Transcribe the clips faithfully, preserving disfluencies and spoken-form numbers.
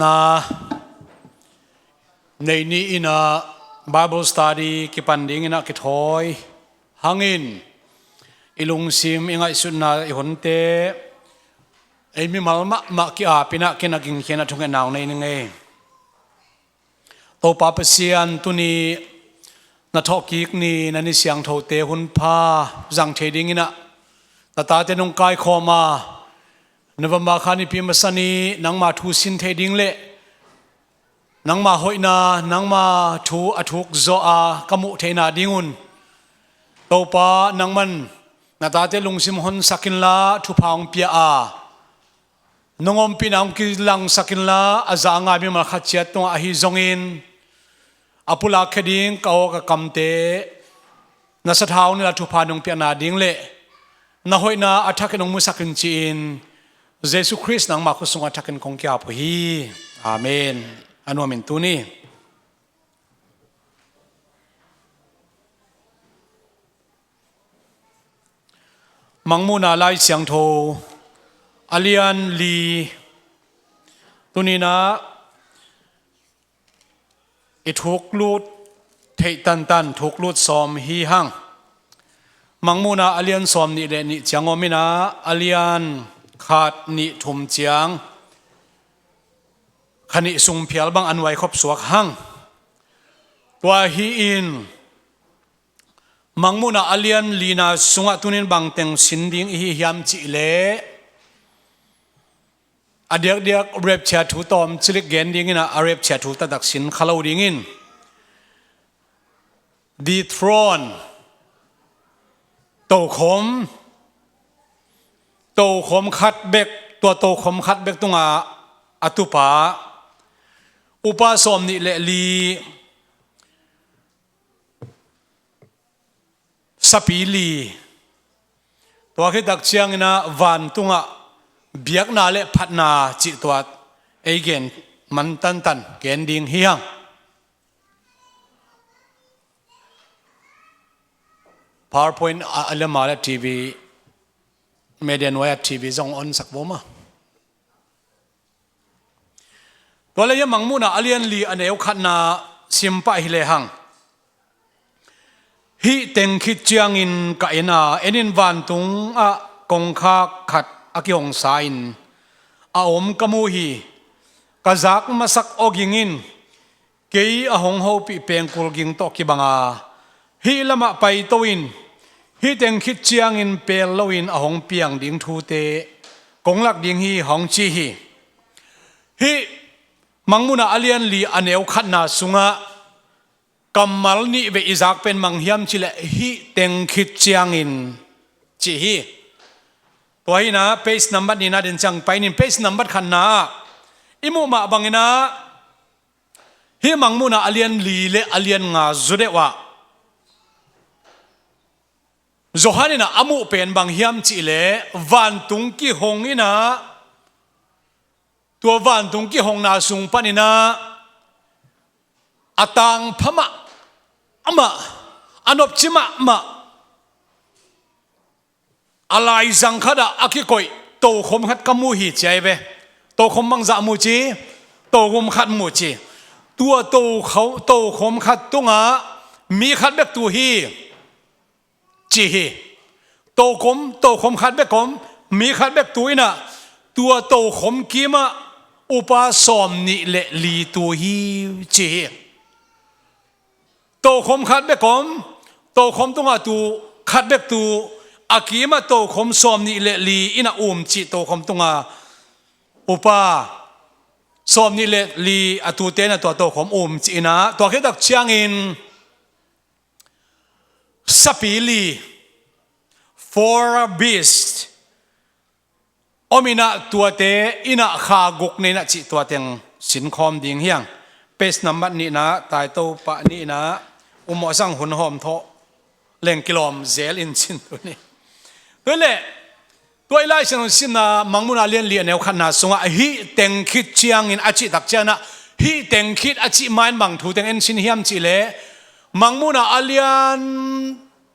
Na nei ni in ah Bible study kipan dingin ah kithawi hangin i lungsim i ngaihsutna i hunte ei mimal mahmah ki-apin ah ken a gingkhian ah thungetna hong nei ning ei. Topa Pasian, tuni na thawhkik ni, na ni siangthote hunpha zang thei dingin ah na tate nong kaikhawm a, November kha nipi masa ni nangma thu sin thei ding le nangma hoihna, nangma thu a thuk zawh a ka muh theihna dingun Topa nangman na tate lungsim honsak inla thupha hong pia a, nong ompihna hong kilangsak inla a za a ngai mimal khat ciat tungah ahi zongin a pulak khia ding ka aw ka kamte na sathau nila thupha nong piakna ding le na hoihna a thakin hong musak in ci-in Jesu Khrist nangma khut sungah thakin kong ki-ap uh hi. Amen. A nuam in tuni Mangmuhna Lai Siangtho a lian li tuninah i thuklut theih tantan thuklut sawm hi hang. Mangmuhna a lian sawm nih le nih ciang om inah a lian khat nih thum ciang kha nih sung phial bang a nuai khop suak hang. Tua hi-in Mangmuhna a lian lina sungah tunin bangteng sin ding ihi hiam cihleh a diakdiak repchia thu tawm cilik gen dingin a repchia thu taktak sin kha lo dingin dethrone, tokhom, tokhom khat bek, tua tokhom khat bek tungah a tupa upa sawm nih le li, sapi li. Tua khitak cianginah vantungah biakna le phatna cih tuat ei gen man tantan gen ding hi hang. PowerPoint a, a lama le TV, media nuai a TV zong onsak vo maw. Tua le hiah Mangmuhna a lian li a neu khatna simpah hi lehang, hih teng khit ciangin ka en a, en in vantungah kongkhak khat a kihongsa in a om ka mu hi. Ka zak masak awging in kei a hong hopih pengkul ging tawh kibang a, hih lamah paito in hih teng khit ciangin pel loin a hong piang ding thute kong lak ding hi hong ci hi. Hih Mangmuhna a lian li a neu khatna sungah kammal nih vei i zak pen mang hiam cihleh hih teng khit ciangin ci hi. Tua hinah page nambat nihna den ciang painin page nambat khatna ah i muh mah banginah hih Mangmuhna a lian li le a lian nga zu deuh ah Johan inah a muh pen bang hiam cihleh vantung kihong inah tua vantung kihongna sung paninah a tangpha mahmah, a nopci mahmah, a laizang khatah a kikoih tokhom khat ka mu hi ci ahi ve. Tokhom bangzah mu ci, tokhom khat mu ci. Tua tokho-, tokhom khat tungah mi khat bek tu hi ci hi. Tokhom, tokhom khat bek om, mi khat bek tu inah tua tokhom kimah upa sawm nih le li tu hi ci hi. Tokhom khat bek om, tokhom tungah tu khat bek tu, a kimah tokhom sawm nih le li inah um cih tokhom tungah upa sawm nih le li a tute inah tua tokhom um cih inah tua khitak ciangin sapi li, four beast, om inah tuate inah kha guk nei inah cih tua teng sinkhawm ding hiang. Page nambat nihna, taito pah nihna, umawh sang hun hawm thawh leng kilawm zel in cin tu ni. Tua hileh tua i Lai Siangtho simna Mangmuhna a lian li a neu khatna sungah hih teng khit ciangin a cih tak cianah hih teng khit a cih main bang thu teng en sin hiam cihleh Mangmuhna a lian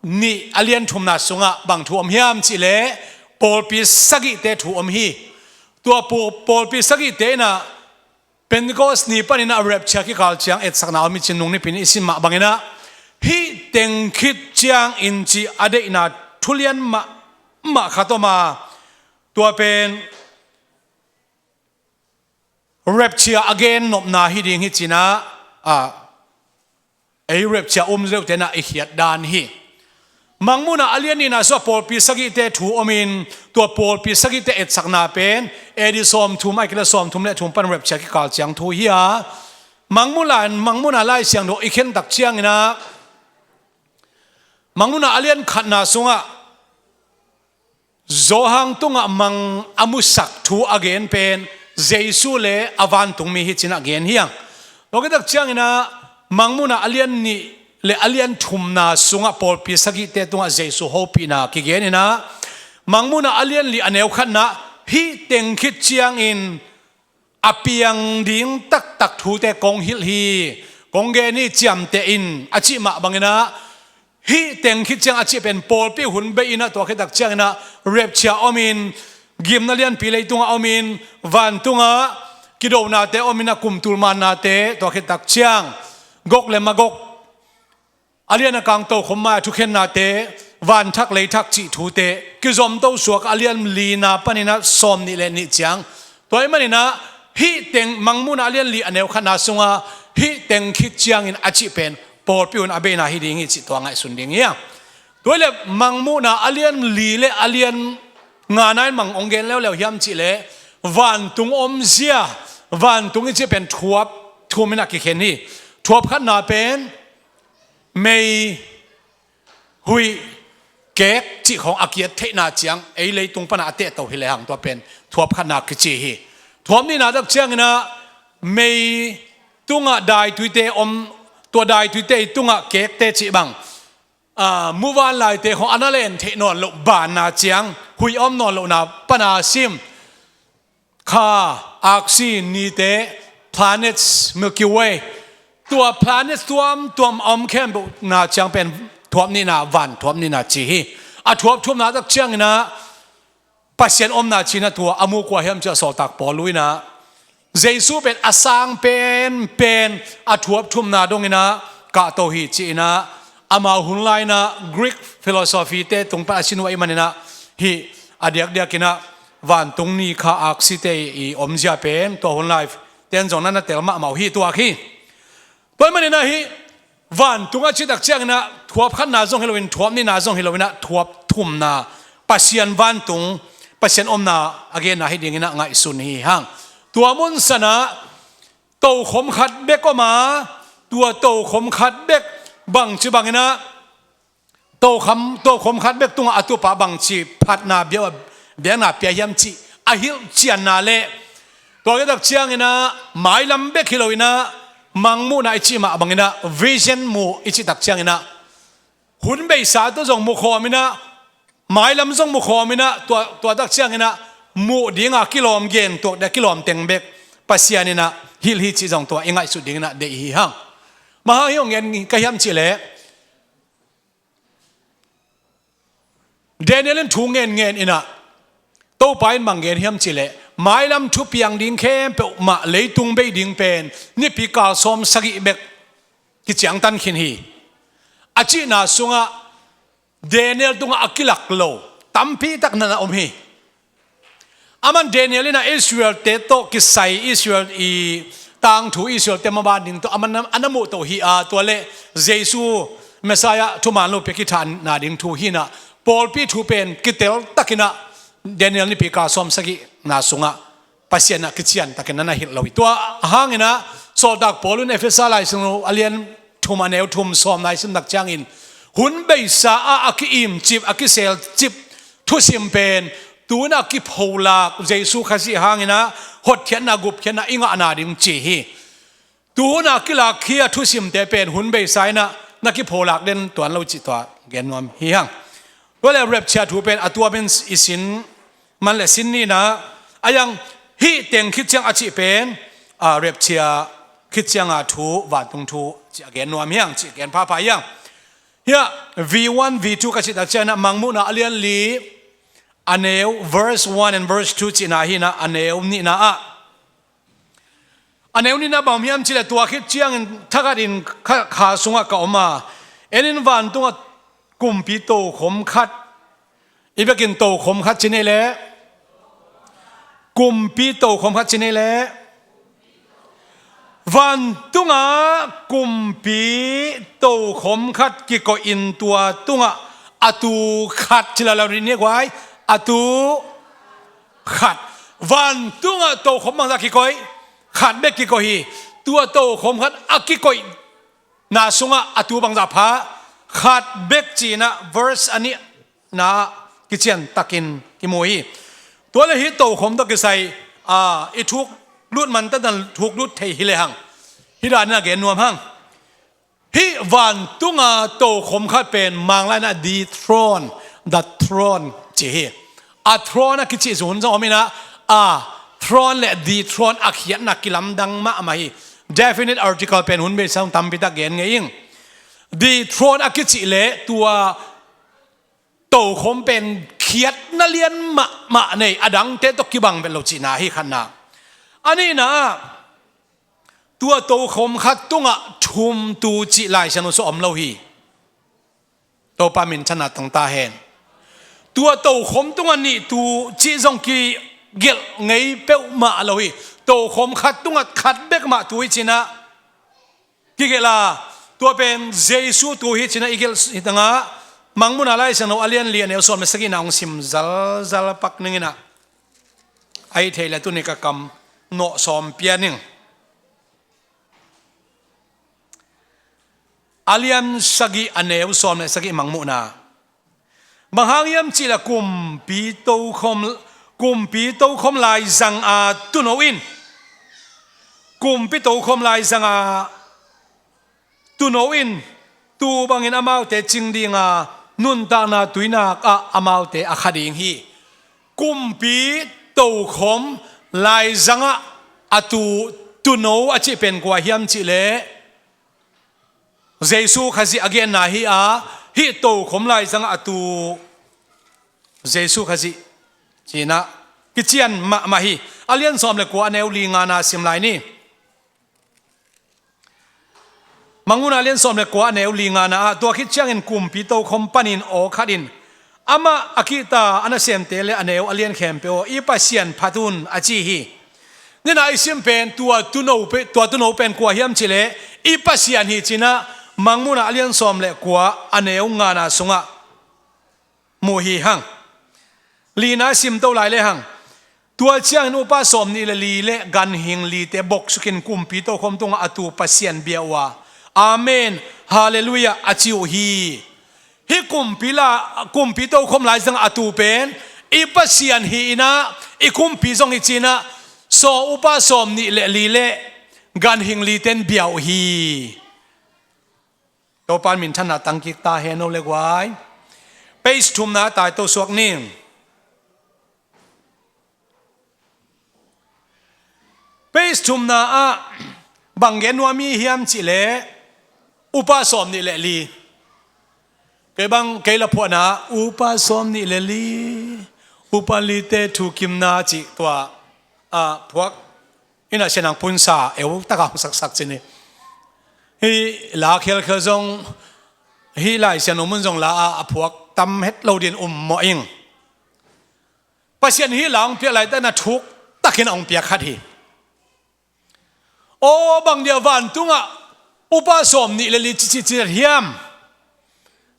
nih a lian thumna sungah bang thu om hiam cihleh pawlpi sagihte thu om hi. Tua paw-, pawlpi sagihte inah Pentecost ni panin a rapture kikal ciang etsakna om hi cih nung nipin i sim mah bangin ah, hih teng khit ciangin cih a deihna thulian mahmah khat om a, tua pen rapture a gen nopna hi ding hi ci-in ah, a, ei rapture um zo te-in ah i khiat dan hi. Mangmuhna a lian nihna sungah pawlpi sagihte thu omin, tua pawlpi sagihte etsakna pen A D sawmthum ahih kei leh sawmthum le thum pan rapture kikal ciang thu hi a, Mangmuhna, Mangmuhna Lai Siangtho i khen tak ciangin ah, Mangmuhna a lian khatna sungah Johan tungah mang a musak thu a gen pen Jesu le a vantungmi hi ci-in ah gen hi hang. Tua khit tak ciangin ah Mangmuhna a lian nih le a lian thumna sungah pawlpi sagihte tungah Jesu hopihna kigen in ah, Mangmuhna a lian li a neu khatna, hih teng khit ciangin a piang ding taktak thute kong hilh hi, kong gen hi, ciamteh in a cih mah bangin ah, hih teng khit ciang a cih pen pawlpi hun bei in ah, tua khit tak ciangin ah rapture omin, gimna lianpi leitungah omin, vantungah kidonate omin ah, kum tul mannate, tua khit tak ciang Gog le Magog, a lian a kang tokhom mai-a thukhennate, vanthak leithak cih thute kizomto suak a, lian lina panin ah sawmnih le nih ciang. Tua ahih manin ah hih teng, Mangmuhna a lian li a neu khatna sungah hih teng khit ciangin a cih pen pawlpi hun a beina hi ding hi cih tua ngaihsun ding hi hang. Tua hi leh Mangmuhna a lian li le a lian ngana in bang hong gen leuleu hiam cih leh, vantung omzia, vantung i cih pen thuap thum in ah kikhen hi. Thuap khatna pen mei, huih, kek cih khawng a ki-et theihna ciang, ei leitung pan a tehto hi lehang tua pen thuap khatna kici hi. Thuap nihna tak ciangin ah mei tungah daituite om, tua daituite tungah kekte cih bang, a, muvanlaite khawng a na len theih nawn loh banna ciang, huih a om nawn lohna pan a sim, kha, aksi, nite, planets, Milky Way, tua planets tuamtuam a om khempeuhna ciang pen thuap nihna, van thuap nihna ci hi. A thuap thumna tak ciangin ah Pasian omna ci-in ah tua a muk kua hiam cih leh Sawltak Paul in ah, Jesu pen a sang penpen a thuap thumna dongin ah kahto hi ci-in ah, amau hun lai-in ah Greek philosophy-te tung pan a sin uh ahih manin ah, hih a diakdiakin ah vantung, ni, kha, aksite i omzia pen tua hun lai ten zong na na tel mahmah uh hi, tuak hi. Tua ahih manin ah hih vantung a cih tak ciangin ah thuap khatna zong hi loin, thuap nihna zong hi loin ah, thuap thumna, Pasian vantung, Pasian omna a genna hi dingin ah ngaihsun hi hang. Tua mun san ah tokhom khat bek om a, tua tokhom khat bek bangci bangin ah, tokhom, tokhom khat bek tungah a tupa bangci phatna bia, biakna pia hiam cih a hilh cianna le, tua khit tak ciangin ah mailam bek hi loin ah, Mangmuhna i cih mah bangin ah, vision mu i cih tak ciangin ah, hun beisa tawh zong mukhawm in ah, mailam zong mukhawm in ah, tua, tua tak ciangin ah muh dinga kilawm, gen tuak ding a kilawm teng bek Pasian in ah hilh hi cih zong tua i ngaihsut dingin ah deih hi hang. Bang hang hih hong gen ka hiam cih leh, Daniel in thu ngenngen in ah, Topa in bang gen hiam cih leh, mailam thupiang ding khempeuh mah, leitung bei ding pen nipi kal sawm sagih bek kiciangtan khin hi. A cihna sungah Daniel tungah a kilak lo tampi tak na na om hi. Aman Daniel in ah Israel-te tawh kisai, Israel i tangthu, Israel-te maban ding tawh aman a na muhto hi a, tua le Jesu Messiah thuman lopi a kithahna ding thu hi in ah, pawlpi thu pen kitel takin ah Daniel nipi kal sawm sagihna sungah Pasian ah kician takin a na hilh lo hi. Tua hangin ah Sawltak Paul in Efesa lai sung a lian thum a neu thum sawm lai sim tak ciangin, hun beisa ah a ki-imcip, a kiselcip thusim pen tu-in a kipholak, Jesu Khazih hangin ah hotkhiatna, gupkhiatna i ngahna ding ci hi. Tu hun a kilakkhia thusimte pen hun beisa in ah na kipholak den tuan lo cih tua gen nuam hi hang. Tua le rapture thu pen a tuamin i sin man le sin nina, a yang hih teng khit ciang a cih pen, a, rapture khit cianga thu, vantung thu cih a gen nuam hi hang, cih gen phapha hi hang. Hiah V one, V two ka cih tak ciangin ah Mangmuhna a lian li, a neu, verse one and verse two cihna hi in ah, a neu nihna ah, A neu nihna bang hiam cih leh tua khit ciangin thakhatin kha, kha sungah ka om a, en in, vantungah kumpi tokhom khat, i vekin tokhom khat ci ni leh, kumpi tokhom khat ci ni leh, vantungah kumpi tokhom khat kikoihin tua tungah a tu khat ci lala ni guai, a tu khat. Vantungah tokhom bangzah kikoih, khat bek kikoih hi. Tua tokhom khat a kikoihna sungah a tu bangzah pha, khat bek ci-in ah verse a nihna ah kiciantakin kimu hi. Tua leh hih tokhom tawh kisai, a, i thuk lut mantatna thuk lut thei hi lehang, hih danin a gen nuam hang. Hih vantunga tokhom khat pen Manglai-in ah the throne, the throne ci hi. A throne a kicih zong hun zong om in ah, a throne leh the throne a khiatna kilamdang mahmah hi. Definite article pen hun beisa tampitak gen ngei ing. The throne a kicih leh tua tokhom pen khiatna lian mahmah nei, a dangte tawh kibang vet lo cihna hi, khatna. A nihna ah, tua tokhom khat tungah thumtu cih Lai Siangtho sung om lo hi. Topa minthanna tang ta hen. Tua tokhom tungah nihtu cih zong kigelh ngei peuhmah lo hi. Tokhom khat tungah khat bek mah tu hi ci-in ah kigelh a, tua pen Jesu tu hi ci-in ah i gelh hi tangah, Mangmuhna Lai Siangtho a lian li a neu sawm leh sagihna hong sim zalzal pak ning in ah, a hih theih leh tuni ka kam nawh sawm pia ning. A lian sagih a neu sawm leh sagih, Mangmuhna. Bang hang hiam cih leh kumpi tokhom, kumpi tokhom laizang a tuuno in, kumpi tokhom laizang a tuuno in, tuu bangin amaute cing ding a, nuntakna tuinak ah amaute a kha ding hi. Kumpi tokhom laizang ah a tu tuuno a cih pen kua hiam cih leh, Jesu Khazih a genna hi a, hih tokhom laizang ah a tu Jesu Khazih ci-in ah kician mahmah hi. A lian sawm leh kua a neu li ngana sim lai ni. Mangmuhna a lian sawm leh kua a neu li ngana ah, tua khit ciangin kumpi tokhom panin aw khat in, amah a kihta a nasemte leh a neu a lian khempeuh aw, i Pasian phat un, a ci hi. Nidang a i sim pen tua tuuno pe-, tua tuuno pen kua hiam cih leh i Pasian hi ci-in ah Mangmuhna a lian sawm leh kua a neu ngana sungah mu hi hang. Lina sim to lai lehang. Tua ciangin upa sawmnih leh li leh ganhing lite boksukin kumpi tokhom tungah a tu Pasian bia uh a, Amen, Halleluiah, a ci uh hi. Hih kumpi la, kumpi tokhom laizang a tu pen i Pasian hi-in ah, i kumpi zong hi ci-in ah, saw upa sawmnih leh li leh ganhing lite'n bia uh hi. Topa in minthanna tang kik ta hen, o leh guai. Page thumna ah tai to suak ni. Page thumna ah bang gen nuam i hiam cih leh upa sawmnih leh li. Kei bang, kei la phuahna upa sawmnih leh li, upa lite thukimna cih tua, a, phuak in ah sianang punsa eu taka hong saksak ci ni. Hih la khialkhial zong, hih Lai Siangtho mun zong la ah a phuak tam het lo dingin um mawh ing. Pasian hih la hong piak laitak in ah thuk takin a hong piak khat hi. Aw, bang dia vantungah upa sawmnih leh li ciciciat hiam,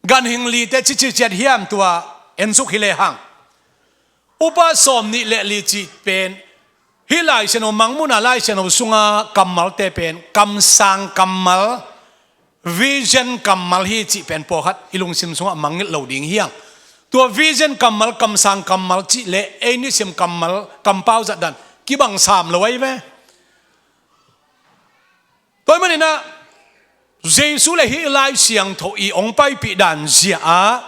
ganhing lite ciciciat hiam, tua en suk hi lehang. Upa sawmnih leh li cih pen hih Lai Siangtho, Mangmuhna Lai Siangtho sunga kammalte pen kamsang kammal, vision kammal hi cih pen pawlkhat i lungsim sungah mangngilh lo ding hi hang. Tua vision kammal, kamsang kammal cih leh ei nisim kammal, kampau zat dan kibang sam lo ahi ve. Tua ahih manin ah Jesu leh hih Lai Siangtho i hong paipih dan zia ah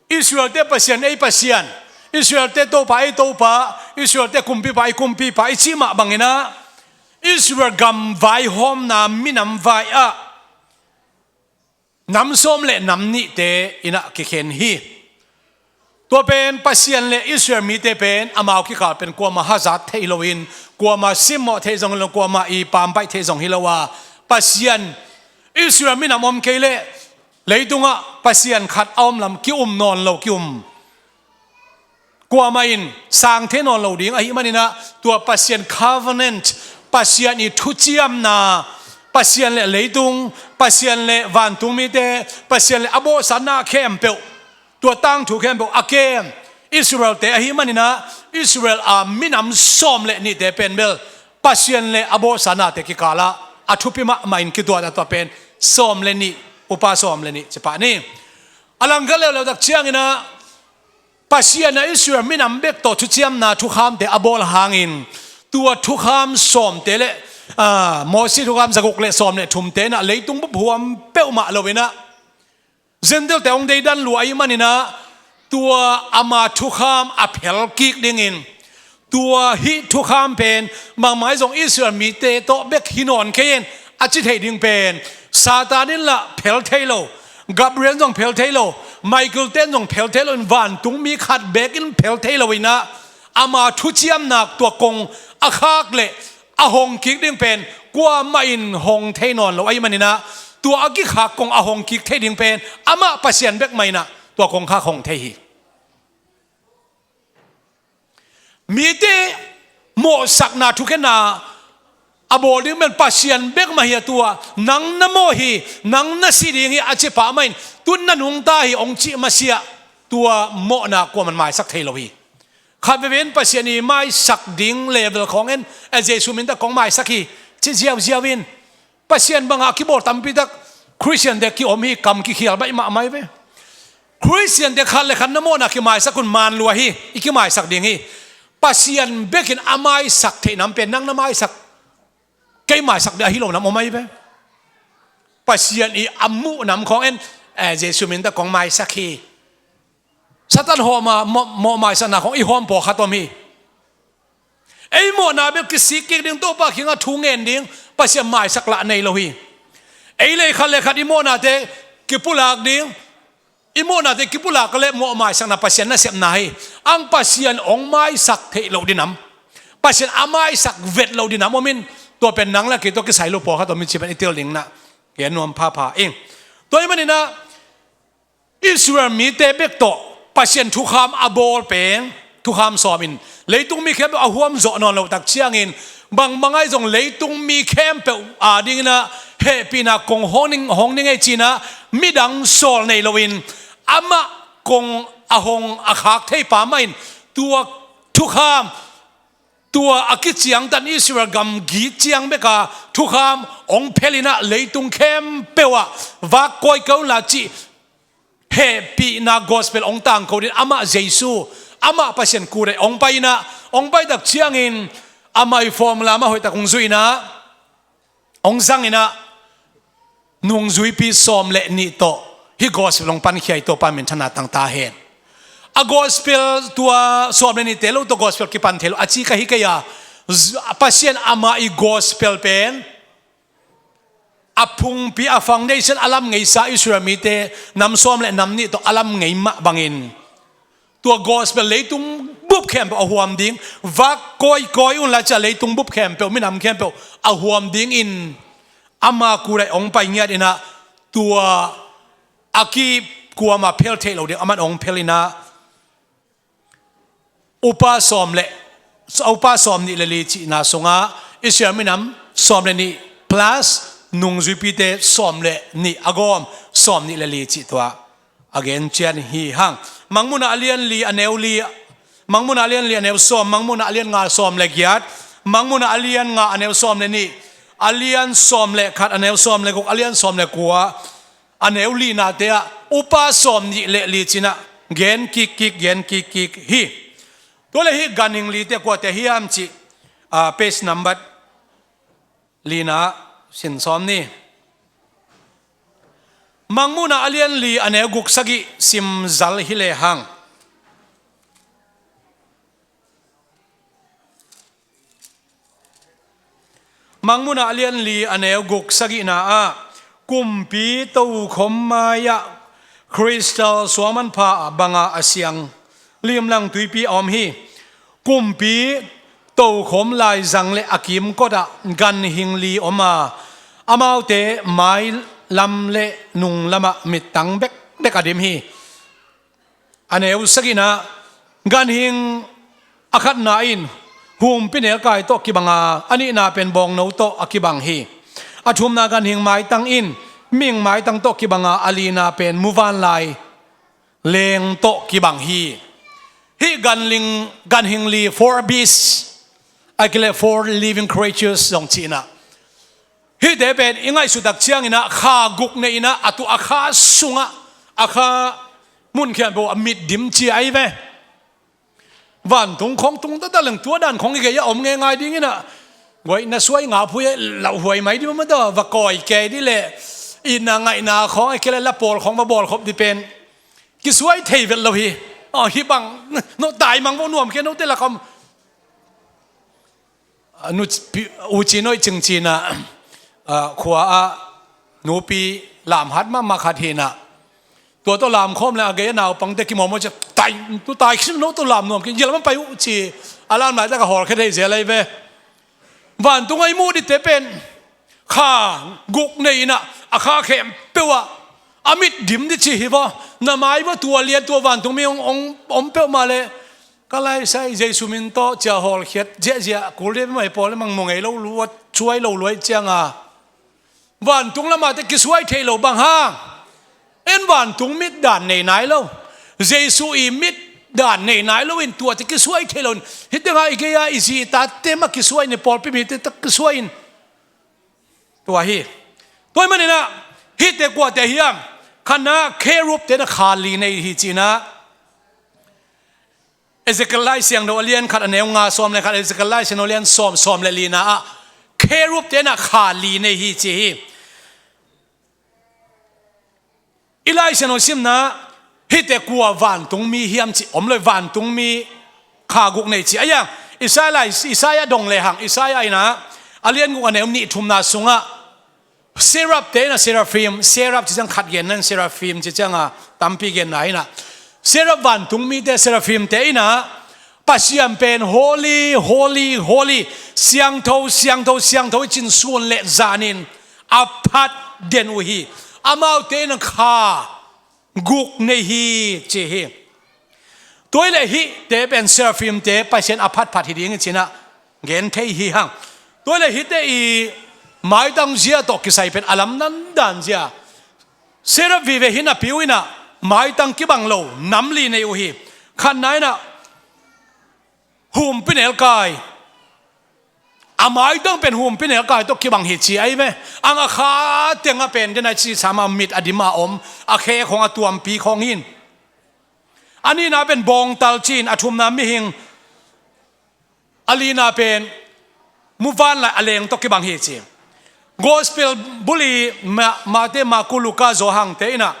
Israelte Pasian, ei Pasian, Israelte Topa, ei Topa, Israelte Kumpipa, ei Kumpipa i cih mah bangin ah Israel gam vaihawmna minam vai ah nam sawm leh nam nihte in ah kikhen hi. Tua pen Pasian le Israel mite pen amau kikal pen kuamah hazat thei loin, kuamah simmawh thei zong hi lo, kuamah i pampaih thei zong hi lo a, Pasian, Israel minam om kei leh leitungah Pasian khat a om lam ki-um nawn lo, ki-um kuamah in sang thei nawn lo ding ahih maninah, tua Pasian covenant, Pasian i thuciamna, Pasian le leitung, Pasian le vantung mite, Pasian le a bawlsatna khempeuh, tua tangthu khempeuh a kem Israel-te ahih maninah, Israel a minam sawm le nihte pen bel Pasian le a bawlsatnate kikalah a thupi mahmah in kituat a, tua pen sawm le nih, upa sawm le nih cipah ni. A langkhat leuleu tak cianginah Pasian a Israel minam bek tawh thuciamna thukhamte a bawl hangin, tua thukham sawmte le, ah, Moses thukham zaguk le sawm le thumte inah leitung bup huam peuhmah loinah Gentile-te hong deidan lua ahih maninah, tua ama thukham a phel kik dingin, tua hih thukham pen bangmah zong Israel mite tawh bek hi nawn kei in a ci theih ding pen Satan in lah phel thei lo, Gabriel zong phel thei lo, Michael ten zong phel thei lo in, vantung mi khat bekin phel thei lo inah, ama thuciamna tua kong a khak le a hong kik ding pen kuamah in hong thei nawn lo ahih maninah, tua a kikhak kong a hong kik thei ding pen amah Pasian bek mah inah tua kong khak hong thei hi. Mite mawhsakna thukhenna a bawl ding pen Pasian bek mah hi a, tua nang na mawh hi, nang na si ding hi a ci pah mah in, tun na nungta hi hong cih masiah tua mawhna kuaman maisak thei lo hi. Khat veve in Pasian i maisak ding level khawng en, a Jesu min tawh kong maisak hi ci ziauziau in, Pasian bangah a kibawl tampi tak Khristiante ki-om hi, kam kikhial baih mahmah hi ve. Khristiante khat le khat na mawhna kimaisak un, man lua hi, i kimaisak ding hi. Pasian bekin a maisak theih nam pen nang na maisak, kei maisak ding ahi lo nam om ahi ve. Pasian i a muh nam khawng en, eh, Jesu min tawh kong maisak hi. Satan hawm a mawh, mawh maisakna khawng i hawm pawlkhat om hi. Ei mawhna bek kisik kik ding, Topa kiangah thu ngen ding, Pasian maisak lah nei lo hi. Ei le khat le khat i mawhnate kipulak ding, i mawhnate kipulak le mawh maisakna Pasian nasepna hi. Ang Pasian hong maisak theih loh dinam, Pasian a maisak vet loh dinam om in, tua pen nang le kei tawh kisai lo pawlkhat om in ci pen i tel ding na gen nuam phapha ing. Tua ahih maninah Israel mite bek tawh Pasian thukham a bawl pen thukham sawm in leitung mi khempeuh a huam zawh nawn loh tak ciangin, bangbang ahi zong leitung mi khempeuh adinginah hehpihna kong hong ning, hong ning ei cinah midang sawl nei loin, amah kong a hong a khak thei pa mah in tua thukham, tua a kiciangtan Israel gamgi ciang beka thukham hong phelinah leitung khempeuh ah vak kawikawi unla cih hehpihna gospel hong tangko ding, amah Jesu, amah Pasian kut ah hong pai inah, hong pai tak ciangin amah i formula mah hoihtak hong zuih inah, hong zang inah, nungzuipi sawm le nih tawh hih gospel hong pankhia i Topa minthanna tangta hen. A gospel tua sawm le nihte lo tawh gospel kipan thei lo a ci ka hi kei a, z-, Pasian amah i gospel pen a phungpi, a foundation a lam ngeisa Israel mite nam sawm le nam nih tawh a lam ngei mah bangin, tua gospel leitung bup khempeuh a huam ding, vak kawikawi unla cia leitung bup khempeuh, minam khempeuh a huam dingin ama kut ah hong pai ngiat inah, tua a kikuama phel theih lo ding aman hong phel inah, upa sawm le, upa sawm nih le li cihna sungah Israel minam sawm le nih plus nungzuipite sawm le nih a gawm sawm nih le li cih tua a gen cian hi hang. Mangmuhna a lian li a neu li, Mangmuhna a lian li a neu sawm, Mangmuhna a lian nga sawm le giat, Mangmuhna a lian nga a neu sawm le nih, a lian sawm le khat a neu sawm le guk, a lian sawm le kua a neu lihnate ah upa sawm nih le li cinah gen kikkik, gen kikkik hi. Tua le hih ganhing lite kuate hiam cih, ah, page number lina sin sawm ni. Mangmuhna a lian li a neu guk sagih sim zal hi lehang. Mangmuhna a lian li a neu guk sagihna ah, kumpi tokhom mai-ah crystal suangmanpha banga a siang Limlang tuipi a om hi. Kumpi tokhom laizang le a kimkotah ganhing li om a, amaute mailam le nunglamah mittang bekbek a dim hi. A neu sagihna, ganhing a khatna in humpinelkai tawh kibang a, a nihna pen bawngno tawh a kibang hi. A thumna ganhing maitang in mihing maitang tawh kibang a, a lina pen muvanlai leng tawh kibang hi. Hih ganling, ganhing li, four beasts, a kile four living creatures zong cihna. Hihte pen i ngaihsut tak ciangin ah kha guk nei in ah, a tu a kha sungah, a kha mun khian bo a mit dim cia ahi ve. Vantung khong tung tata leng tua dan khong i gei a om ngei ngai dingin ah, guai na suai nga phui lauhuai mai di mama da va kawi kei di le, i na ngaihna khong a kile la pawl khong va bawl khop di pen kisuai thei vet lo hi. Aw, hih bang no tai mang bo nuam kei no te la khom. A nu pi-, u ci noi cing cina, a, khua a nupi lam hat ma ma khat hina. Tua tawh lam khawm le a gei a naupang te kimawmaw cia, tai, tu tai khim no tawh lam nuam kei, yel man pai u ci, a lam lai tak a hawl khe thei zel ahi ve. Vantung a i muh dite pen kha guk nei in ah, a kha khempeuh ah a mit dim di ci hi vaw. Na mai vaw tua lian tua vantung mi ong, ong, om peuh mah le, ka laisai Jesu min tawh cia hawlkhiat ziahziah kul dei mai pawl le mang mu ngei lo luat cuai lo luai cianga vantung lamah te kisuai thei lo bang hang. En vantung mit dan nei nai lo, Jesu i mit dan nei nai lo in tua te kisuai thei lo in, hih tengah i gei a i zi i tate mah kisuai ni, pawlpi mite tak kisuai in. Tua hi. Tua hi manin ah hihte kuate hiam? Khatna, kherub te na kha li nei hi cina. Ezekiel Lai Siangtho a lian khat a neu nga sawm le khat, Ezekiel Lai Siangtho a lian sawm, sawm le lina ah kherub te na kha li nei hi ci hi. I Lai Siangtho simna, hihte kua vantung mi hiam ci om lo, vantung mi kha guk nei ci. A yang, Isaiah lai, Isaiah dong le hang, Isaiah in ah, a lian guk a neu nih thumna sungah, seraph te in ah, seraphim, seraph ci ciang khat gen nan, seraphim ci cianga tampi genna in ah, seraph vantung mite, seraphim te in ah, Pasian pen holy, holy, holy, siangtho, siangtho, siangtho i cin sun le zanin a phat den uh hi. Amaute in ah kha guk nei hi ci hi. Tua hi le hihte pen seraphim te Pasian a phatphat hi ding hi cina gen thei hi hang. Tua hi le hihte i maitang zia tawh kisai pen a lamdang dan zia. Seraph vive hi napi uh in ah maitang kibang lo nam li nei uh hi. Khatna in ah humpinelkai, a maitang pen humpinelkai tawh kibang hi ci ahi ve. Ang a kha tengah pen den a ci sama mit a dim a om, a khe khong a tuampi khong hin. A nihna pen bawngtal ci in, a thumna mihing, a lina pen muvanlai a leng tawh kibang hi ci. Gospel buli Ma-, Mate, Maku, Luka, Johan te in ah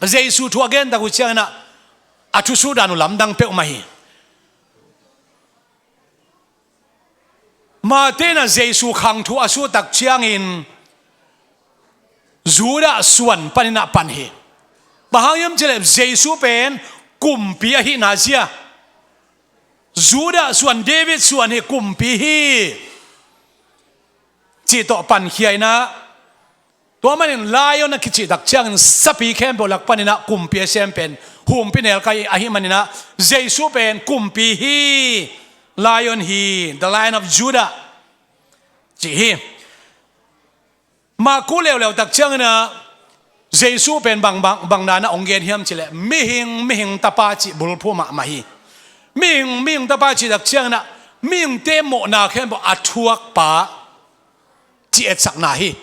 Jesu thu a gen tak uh ciangin ah a thusuh dan uh lamdang peuhmah hi. Mate in ah Jesu khang thu a suh tak ciangin Judah suan panin ah pan hi. Bang hang hiam cileh Jesu pen kumpi ahihna zia. Judah suan, David suan hi, kumpi hi cih tawh pankhia in ah, tua manin lion a kicih tak ciangin sapi khempeuh lak panin ah kumpi a sem pen humpinelkai ahih manin ah Jesu pen kumpi hi, lion hi, the Lion of Judah cih hi. Maku leuleu tak ciangin ah Jesu pen bang, bang, bang dan a hong gen hiam cileh mihing, mihing tapa cih bulphuh mahmah hi. Mihing, mihing tapa cih tak ciangin ah mihingte mawhna khempeuh a thuakpa cih etsakna hi.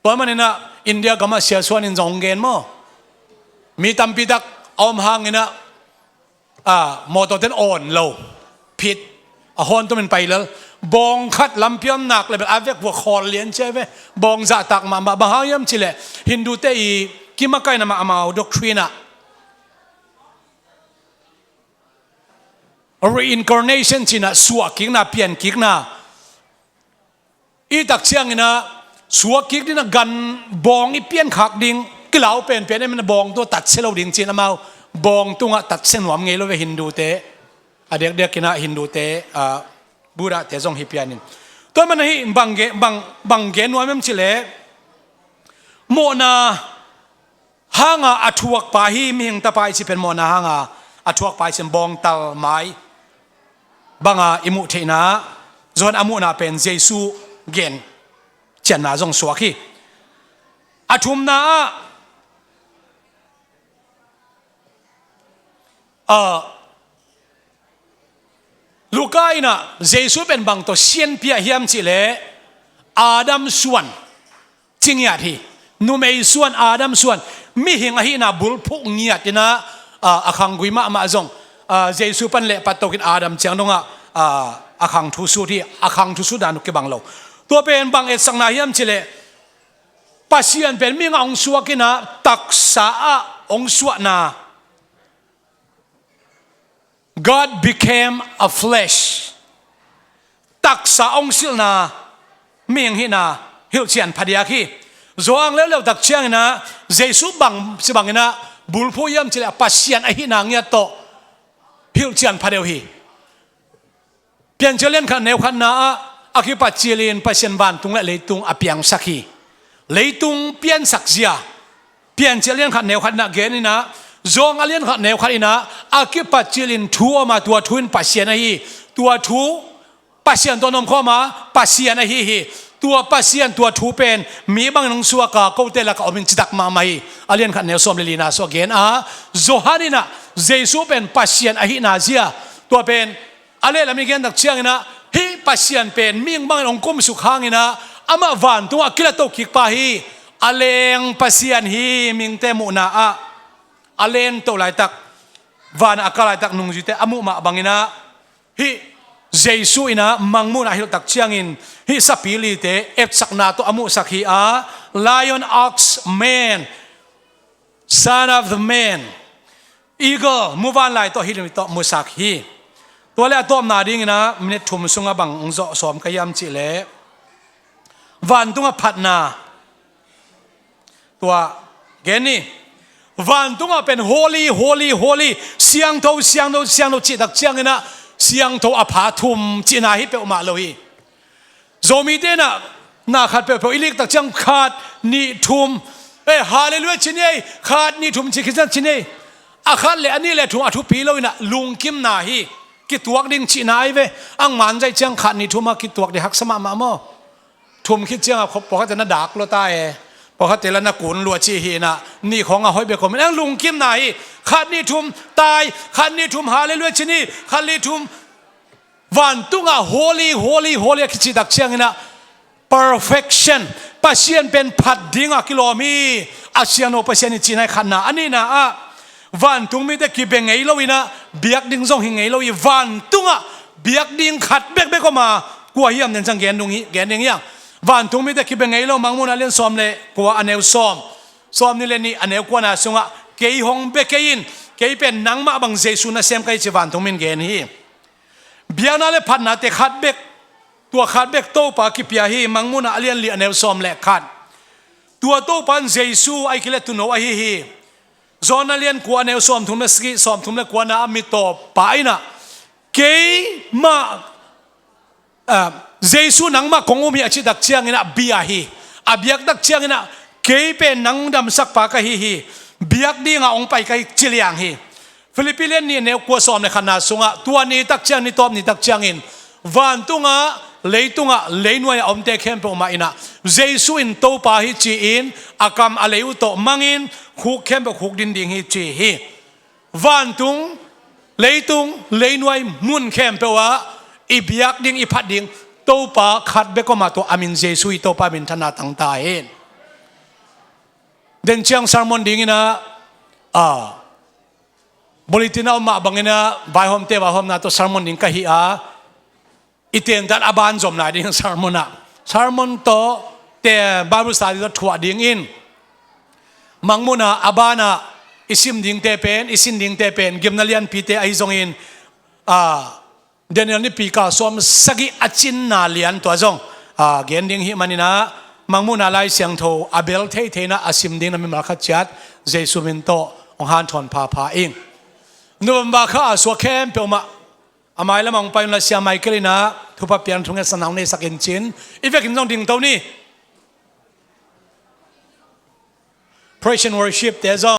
Tua manin ah India gamah siasuan in zong gen maw? Mi tampi tak a om hangin ah, a, mawtaw ten awn lo, phit, a hawn tumin pai lel. Bawng khat lampi om nak le bel a vek vua khawl lian cia ve. Bawng zahtak mahmah, bang hang hiam cileh Hindu te i kimakaihna mah amau doctrine ah reincarnation cih in ah suahkikna, piankikna. I tak ciangin ah suakkik ding a gan bawng i piankhak ding, kilau penpen em in a bawng tua tatsia lo ding ci in amau bawng tungah tatsia nuam ngei lo ve Hindute, a diakdiakin ah Hindute, ah, Buddhate zong hi pianin. Tua man ahi bang gen, bang, bang gen nuam em cih leh, mawhna hanga a thuakpa hi, mihing tapa i cih pen mawhna hanga a thuakpa i cih bawngtal mai banga i muh theihna, Johan a muhna pen Jesu gen cianna zong suak hi. A thumna ah, ah, Luka in ah Jesu pen bang tawh sianpih hiam cih leh Adam suan ci ngiat hi. Numei suan, Adam suan, mihing ahihna bulphuh ngiat in ah, ah, a khanggui mahmah zong, ah, Jesu pan lehpat tokin Adam ciang dongah, ah, a khang thusut hi, a khang thusut dan uh kibang lo. Tua pen bang etsakna hiam cih leh Pasian pen mihing ah hong suak in ah taksa ah hong suahna, God became a flesh. Taksa hong silhna, mihing hihna hilhcian phadiak hi. Johan leuleu tak ciangin ah Jesu bang, ci bangin ah bulphuh hiam cih leh Pasian ahihna ngiat tawh hilhcian phadeuh hi. Piancil lian khat neu khatna ah a kipat cilin Pasian vantung le leitung a piangsak hi. Leitung piansak zia Piancil lian khat neu khat in ah gen in ah, Johan a lian khat neu khat in ah a kipat cilin thu om a, tua thu in Pasian ahi hi. Tua thu Pasian tawh na om khawm a, Pasian ahi hi. Tua Pasian, tua thu pen mi bangin hong suak a, kote lakah om in citak mahmah hi. A lian khat neu sawm le lina sungah gen a, Johan in ah Jesu pen Pasian ahihna zia, tua pen a lehlam i gen tak ciangin ah, hih Pasian pen mihing bangin hong kumsuk hangin ah, amah vantungah a kilatoh kikpa hi. A leng Pasian hi, mihingte muhna ah a lengtoh laitak, vanah a kah laitak nungzuite a muh mah bangin ah, hih Jesu in ah Mangmuhna ah hilh tak ciangin hih sapi lite etsakna tawh a muhsak hi a, Lion, Ox, Man, Son of the Man, Eagle, muvanlai tawh hih lim tawh musak hi. Tua le a tawpna dingin ah minit thum sungah bang hong zawh sawm ka hiam cih leh, vantungah phatna, tua gen ni. Vantungah pen holy, holy, holy, siangtho, siangtho, siangtho cih tak ciangin ah siangtho a pha thum cihna hi peuhmah lo hi. Zomite in ah na khat peuhpeuh i lik tak ciang khat, nih, thum, eh, Halleluiah ci ni ei, khat, nih, thum ci khit ciang ci ni ei. A khat le a nih le thum a thupi lo in ah lungkimna hi. Kituak ding cihna ahi ve. Ang man zaih ciang khat, nih, thum a kituak ding haksa mahmah maw. Thum khit ciang a pawlkhatte na dak lua ta e, pawlkhatte la na kun lua ci hi in ah, nih khawng a hoih bek om in ang lungkimna hi. Khat, nih, thum tai, khat, nih, thum Halleluiah ci ni, khat, nih, thum Vantungah holy, holy, holy a kici tak ciangin ah perfection, Pasian pen phat dingah kilawm hi. A siangtho Pasian i cihna hi khatna. A nihna ah vantung mite kibe ngei lo in ah biak ding zong hi ngei lo hi. Vantungah biak ding khat bekbek om a, kua hiam den ciang gen ding hi, gen ding hi hang. Vantung mite kibe ngei lo, Mangmuhna lian sawm le kua a neu sawm, sawm nih le nih a neu kuana sungah, kei hong bia kei in, kei pen nangmah bang Jesu nasem ka hi ci vantung min gen hi. Biakna le phatnate khat bek, tua khat bek Topa kipia hi. Mangmuhna a lian li a neu sawm le khat. Tua Topa in Jesu ahi kei le tuuno ahi hi. Johan a lian kua a neu sawm thum le sagih, sawm thum le kuana ah mi tawppa in ah, keimah, ah, Jesu nangmah kong um hi a cih tak ciangin ah bia hi. A biak tak ciangin ah kei pen nang damsakpa ka hi hi. Biak dingah hong pai ka hi ci liang hi. Philippi lian nih a neu kua sawm le khatna sungah, tua ni tak ciang, ni tawp ni tak ciangin vantungah, leitungah, leinuai a omte khempeuh mah in ah Jesu in Topa hi ci-in a kam a lei uh tawh mangin khuk khempeuh khuk din ding hi ci hi. Vantung, leitung, leinuai mun khempeuh ah i biak ding, i phat ding Topa khat bek om a, tua a min Jesu hi. Topa minthanna tangta hen. Den ciang sermon dingin ah, ah, bulletin a om mah bangin ah vaihawmte vaihawmna tawh sermon ding ka hi a, i tentan a ban zom lai ding sermon ah, sermon tawh te Bible study tawh thuah dingin, Mangmuhna a banah i sim dingte pen, i sin dingte pen gimna lianpite ahi zongin, ah, Daniel nipi kal sawm sagih a cinna lian tua zong, ah, gen ding hi manin ah, Mangmuhna Lai Siangtho a bel theitheina a sim ding na mimal khat ciat Jesu min tawh hong hanthawn phapha ing. November kha a suak khempeuh mah a mai lamah hong pai unla, Sia Michael in ah thupha piang thu ngetsan hong neisak in cin, i vekin zong dingto ni. Praise and worship te zong